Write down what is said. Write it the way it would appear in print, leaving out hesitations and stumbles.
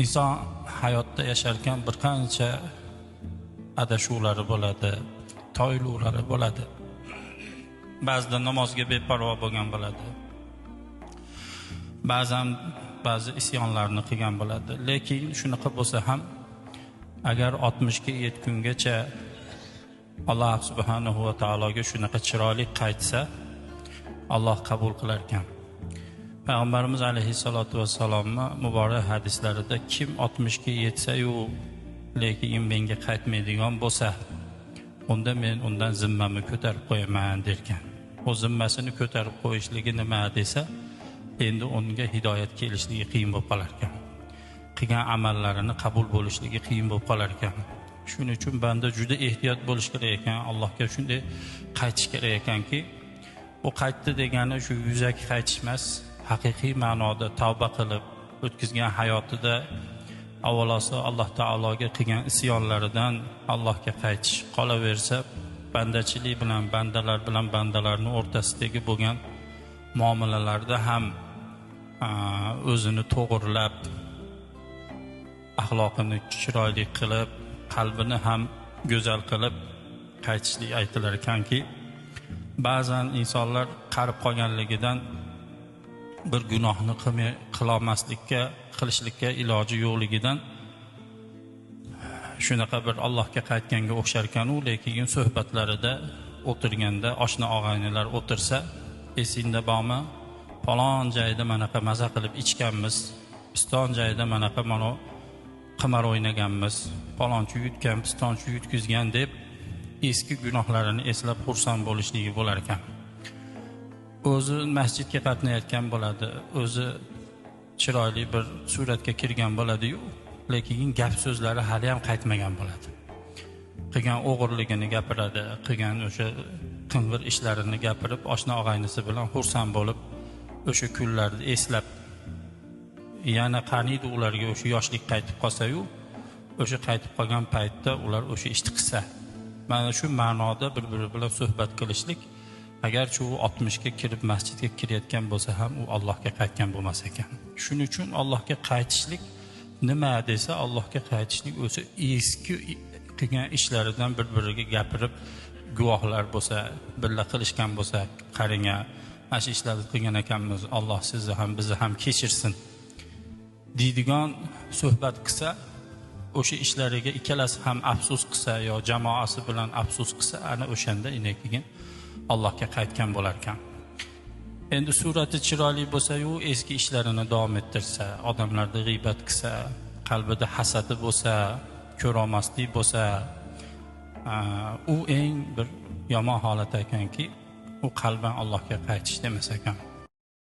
Inson hayotda yasharkan bir qancha adashuvlari bo'ladi, toyiluvlari bo'ladi. Ba'zida namozga beparvo bo'lgan bo'ladi. Ba'zan ba'zi isyonlarni qilgan bo'ladi. Lekin shunaqa bo'lsa ham agar 60 ga yetgungacha Alloh subhanahu va taologa shunaqa chiroyli qaytsa, Alloh qabul qilar ekan. Payg'ambarimiz alayhissalatu vassalomning muborak hadislarida kim 60 ga yetsa-yu lekin menga qaytmaydigan bo'lsa, unda men undan zimmamni ko'tarib qo'yaman derkan. O zimmasini ko'tarib qo'yishligi nima desa, endi unga hidoyat kelishligi qiyin bo'lib qolar ekan. Qilgan amallarini qabul bo'lishligi qiyin bo'lib qolar ekan. Shuning uchun banda juda ehtiyot bo'lish kerak ekan, Allohga shunday qaytish kerak ekanki, bu qaytdi degani shu yuzaki qaytish emas, haqiqiy ma'noda tavba qilib o'tkazgan hayotida avvalosi Alloh taologa qilgan isyonlaridan Allohga qaytish, qolaversa bandachilik bilan bandalar bilan bandalarning o'rtasidagi bo'lgan muomalalarda ham o'zini to'g'irlab, axloqini chiroyli qilib, qalbini ham go'zal qilib qaytishlik aytilar ekanki, ba'zan insonlar qarib qolganligidan bir gunohni qilolmaslikka, qilishlikka iloji yo'qligidan shunaqa bir Allohga qaytganga o'xshar ekan u, lekin suhbatlarida o'tirganda oshna og'aynilar o'tirsa, esingda bormi, falon joyda manaqa maza qilib ichganmiz, piston joyda manaqa mana qimar o'ynaganmiz, falonchi yutgan, pistonchi yutkizgan deb eski gunohlarini eslab xursand bo'lishligi bo'lar ekan. O'zi masjidga qatnayotgan bo'ladi, o'zi chiroyli bir suratga kirgan bo'ladi-yu, lekin gap so'zlari hali ham qaytmagan bo'ladi. Qilgan o'g'irligini gapiradi, qilgan o'sha qing'ir ishlarini gapirib, oshna og'aynisi bilan xursand bo'lib, o'sha kunlarni eslab, yana qaniydi ularga o'sha yoshlik qaytib qolsa-yu, o'sha qaytib qolgan paytda ular o'sha ishni qilsa. Mana shu ma'noda bir-biri bilan suhbat qilishlik, agarchi u 60 ga kirib masjidga kirayotgan bo'lsa ham, u Allohga qaytgan bo'lmas ekan. Shuning uchun Allohga qaytishlik nima desa, Allohga qaytishlik o'zi eski qilgan ishlaridan bir-biriga gapirib, guvohlar bo'lsa, birga qilishgan bo'lsa, qarang, mana shu ishlarni qilgan ekanmiz, Alloh sizni ham bizni ham kechirsin deydigan suhbat qilsa, o'sha ishlariga ikkalasi ham afsus qilsa yo jamoasi bilan afsus qilsa, ana o'shanda keyin Allohga qaytgan bo'lar ekan. Endi surati chiroyli bo'lsa-yu, eski ishlarini davom ettirsa, odamlarni g'iybat qilsa, qalbida hasadi bo'lsa, ko'rolmaslik bo'lsa, u eng bir yomon holat ekanki, u qalban Allohga qaytish demas ekan.